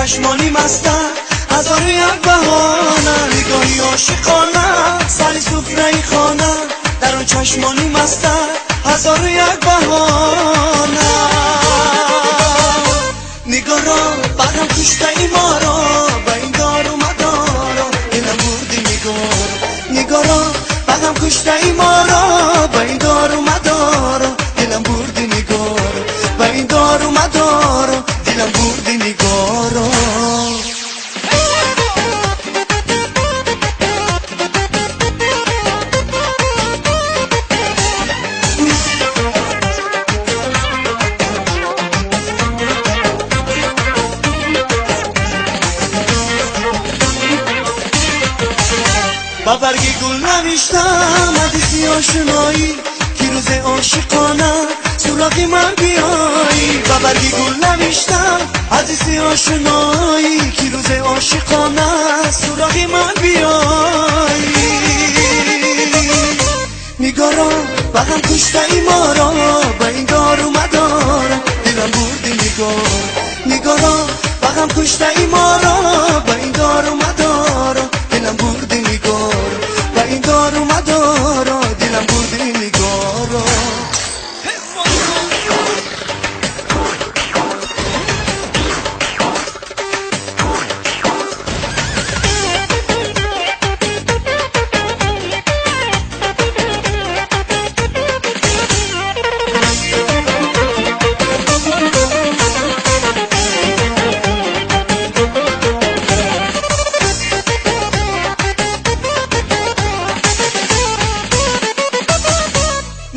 чашмони маста ҳазору як баҳона. Нигоҳи ошиқона сари суфраи хона, дар он чашмони маста ҳазору як баҳона. Нигоро ба ғам куштаи моро, ба ин дору мадоро дилам бурди нигоро. Нигоро ба ғам куштаи моро, ба ин дору мадоро дилам бурди нигоро. Ба ин дору мадоро дилам бурди нигоро. Ба барги гул навиштам ҳадиси ошиноӣ, ки рӯзе ошиқона суроғи ман биёӣ. Ба барги гул навиштам ҳадиси ошиноӣ, ки рӯзе ошиқона суроғи ман биёӣ. Нигоро ба ғам куштаи моро, ба ин дору мадоро дилам бурди нигоро. Нигоро ба ғам куштаи моро, ба ин дору мадоро дилам бурди нигоро. Ба ин дору мадоро дилам бурди нигоро.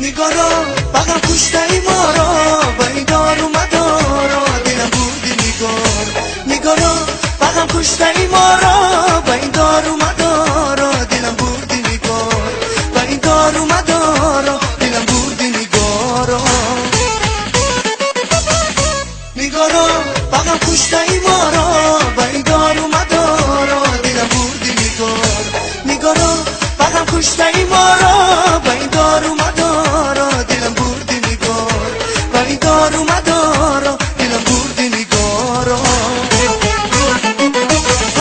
Нигоро ба ғам куштаи моро, ба ин дору мадоро дилам бурди нигоро. Нигоро ба ғам куштаи моро,